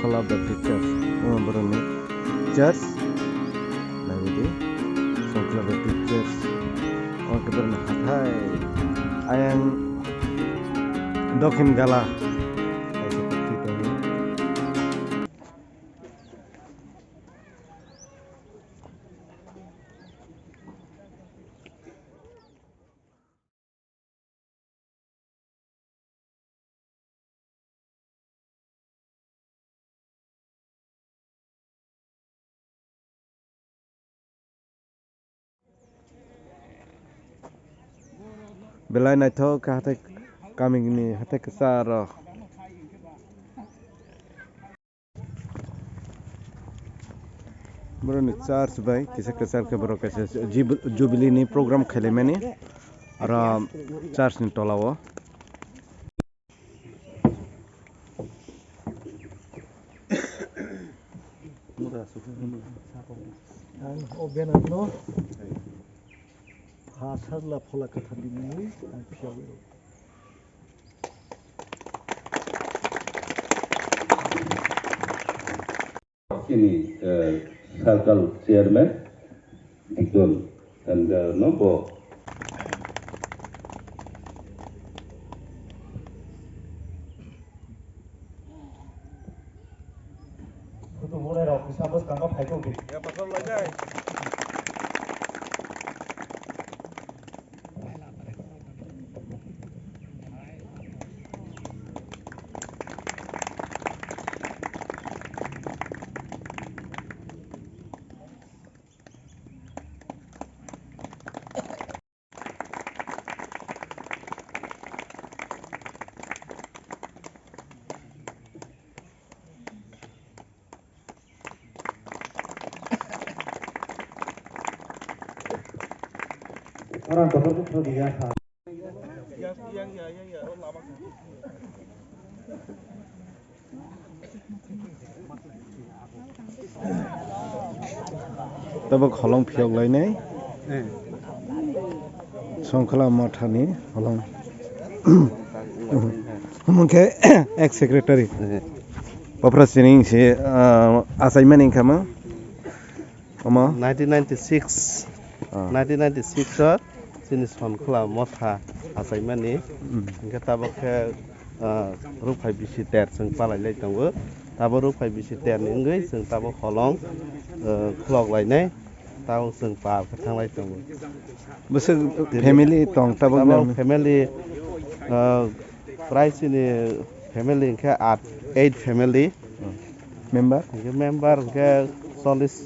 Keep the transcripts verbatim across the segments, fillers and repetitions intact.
Songkhla Baptist Church, omo borokni church. Naidi, Songkhla Baptist Church. Omo khe borokni hathai. Ayang Dokhin Gala. Belai naithok khe hathai, kamini hathai kwcharo. Borokni church bai kisa kwchar khe borok kaisa jub-, jubilee ni program khailaimani aro church ni tola o. Ang o banner no ha sajla phola kwthar ni mungwi ang phiya wi. Chini, eh, circle chairman, Dikdon, and, eh, no bo. Photo bolai rok kisa bwskango phaikok di. Orang kotor kotor dia sa. Tabuk holong phiyok lainai. Songkhla mothani holong. Omo khe ex secretary. Bopra sining se, ah, achaimani wngkha ma. Omo? Nineteen ninety-six, Ah. nineteen ninety-six o chini Songkhla motha achaimani. Mm. Hingke tabok khe, ah, rukphai bisi ter chwng palai lai tongo. Tabok rukphai bisi ter ni wngwi chwng tabok holong, ah, khulok lainai. Tabok chwng pal khe thanglai tongo. Bwswk family tong tabok Tabok nang? Family, ah, prai chini family hingke at, eight family. Hmm. Member? Hingke member hingke chollish,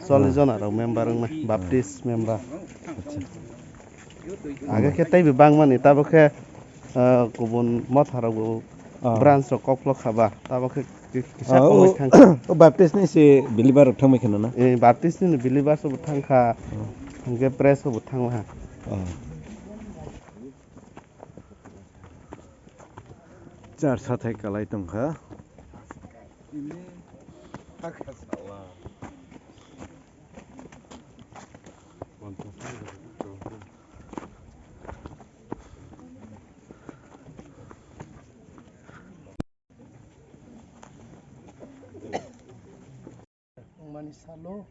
chollish Ah. jona rok member wngnai, Ah. Baptist member. Acha. Age khe teibo bangmani, tabo khe, ah, kubun motha rokbo Ah. branch rok koklo khaba, tabo khe ki-, kisa Ah, kongwi o, thangkha. O Baptist ni se believer rok thangbai kheno na? Eh, Baptist ni believer rokbo thangkha, Ah. hingke press rokbo thangkha. Ah. Char sathai kalai tongkha. Wngmani salo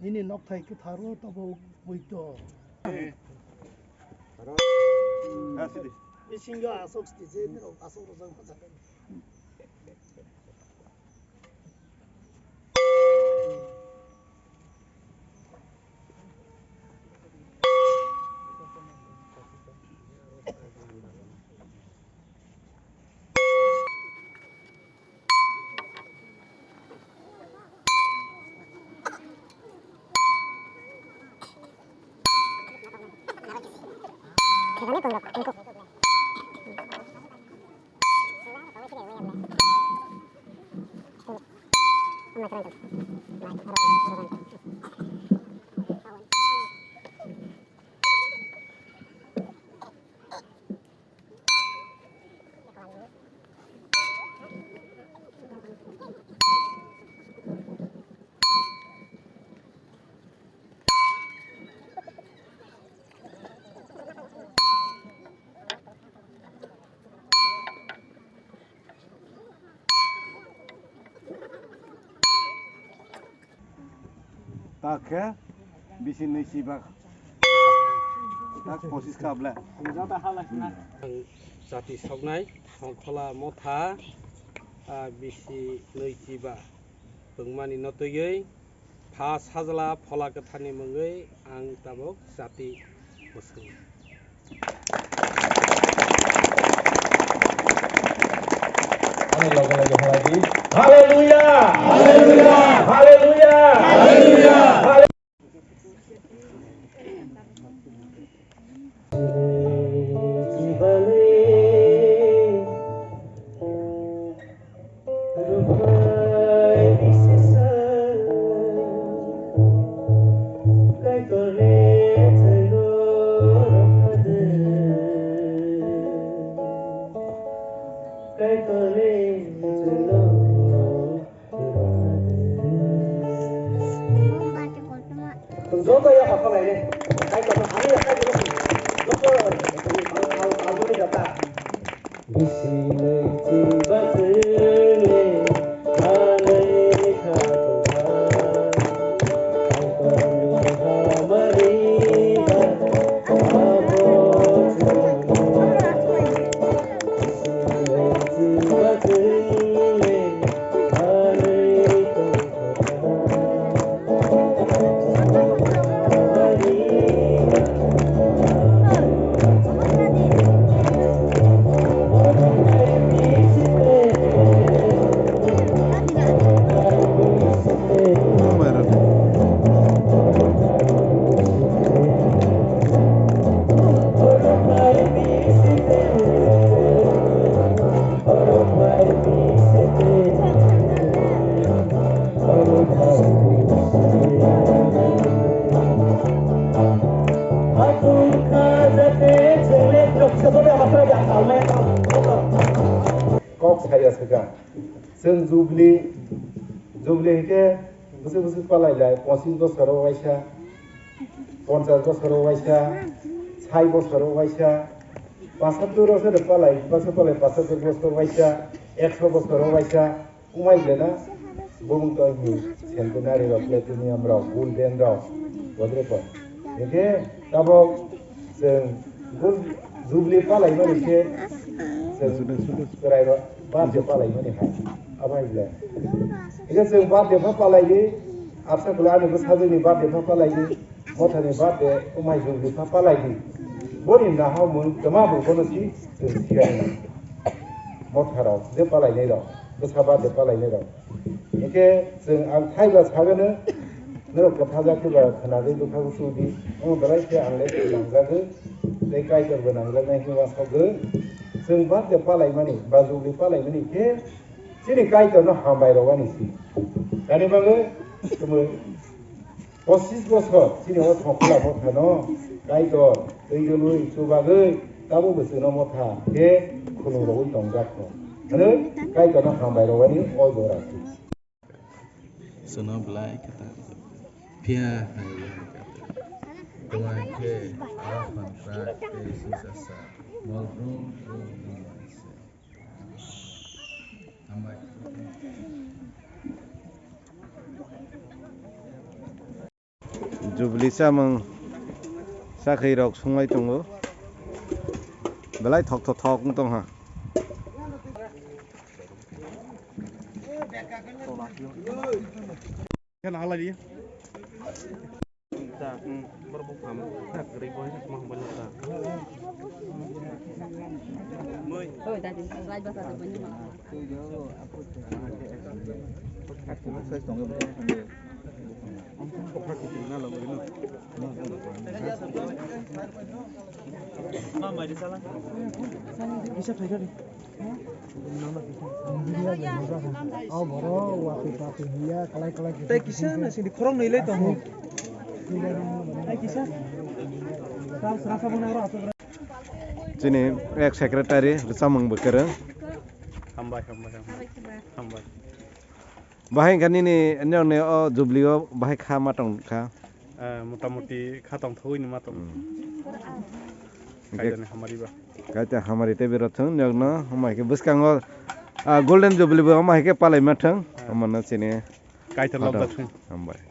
nini nokthai kwtharo tabuk muitu. Bisingo aswk sijeni rok aswk rwjak. Ta khe bisi nui chiba. Ta pochis ka ble. Ang jati soknai, Songkhola Motha, ah, bisi nui chiba. Tongmani no twiwi, Pha Sajla Phola Kwtharni mungwi ang tabuk jati bwswng. Ani loge loge hora di. Hallelujah! Hallelujah! Hallelujah! Hallelujah! Joto ya apa lain? Kai kau ani ya kai kau. Joto. Bisi nui chiba thwngwi thanwi kha tongkha. Tongkha hamari ba abo chwngno. Bisi nui chiba thwngwi thanwi tongkha. Kok saya saka. Chwng Jubilee, Jubilee hinkhe bwswk bwswk palai lai, pochis bosoro waisa, ponchas bosoro waisa, sai bosoro waisa, pachhattor bosoro palai, bwswk palai pachhattor bosoro waisa, ekso bosoro waisa, wngmai belai na bumung tong ni centenary rok, platinum rok, golden rok, bodre po. Hinkhe tabok Chwng bun Jubilee palaimani khe chwng chwrairok birthday palaimani hai. Abo hai le. Eke chwng birthday pha palaidi, absa kula ani bwsajwkni birthday pha palaidi, mothani birthday, omai Jubilee pha palaidi. Boni naha mung twma bo bono si chwng siya. Motharok je palainairok, bwsa birthday palainairok. Hingke chwng ang thaiba sagano, norok kwthajak khe ba khwnagwi bwkha chudi, omo belai khe ang le nangjago, tei Kaitor bo nangjaknai hinwi uansukgo. Chwng birthday palaimani ba Jubilee palaimani khe chini Kaitorno hambai rwani se. Tamni bagwi chwng Pochis bosor chini o Songkhola Mothano Kaitor twi rwlwi chubagwi tabukbo chwngno motha khe khulumrogwi tongjak kho. Hwnwi Kaitorno hambai rwani o jora se. Chwngno belai khe ta phiya hai ya khe. Tongmani khe a phan krak tei sisa sa mol brum brum ni se. Jubilee chamung chakhwi rok sunglai tongo, belai thok thok thok wng tong ha. Tei kisa na sini khorok nwi le tongo. Tei kisa. Chini ex secretary Rwchapmung Bwkwrwng. Hambai, hambai, hambai. Hambai. Bahai wngkha nini, nini o Jubilee o bahai kha ma tong kha? Eh, motamoti kha tong thogwi ni ma tong. Hmm. Kaitani hamari ba. Kaita hamari tei bero thung nyokno, hamai khe bwskango, ah, Golden Jubilee bo hamai khe palai ma thung. Ah. Hamano chini. Kaita lobda thung. Hambai.